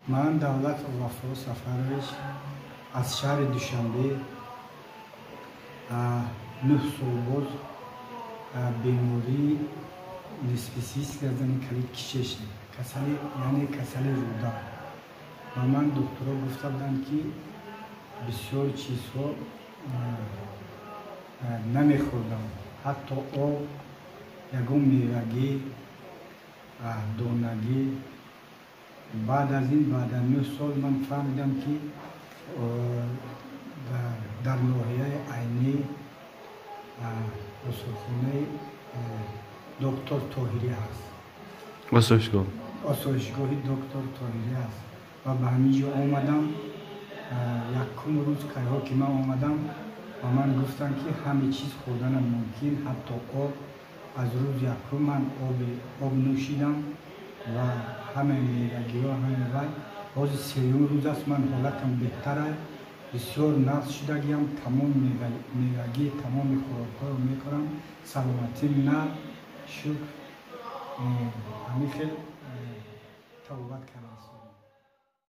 Ман Давлатов Вафо Сафарович аз шаҳри Душанбе, 9 сол боз бемории неспецифический колит кишечник, касали, яъне касали рӯда. Ба ман духтуро гуфта буданд, ки бисёр чизҳо намехӯрдам, ҳатто об, ягон мевагӣ, донагӣ. Баъд аз ин, баъд аз 9 сол ман фаҳмидам, ки дар ноҳияи Айнӣ осорхонаи доктор Тоҳирӣ ҳаст. Осоишгоҳ. Осоишгоҳи доктор Тоҳирӣ ҳаст ва ба ҳамин ҷо омадам. Якум рӯз кайҳо ки ман омадам, ба ман гуфтанд, ки ҳаме чиз хӯрданам мумкин, ҳатто об. Аз рӯзи якум ман об нӯшидам ва ҳама мевагиҳо, ҳама вай. Ҳозир сеюм рӯз аст, ман ҳолатам беҳтар аст, бисёр нағз шудагиам. Тамоми мевагӣ, тамоми хӯрокҳоро мехӯрам, саломатим на шукр. Ҳамин хел табобат кардам.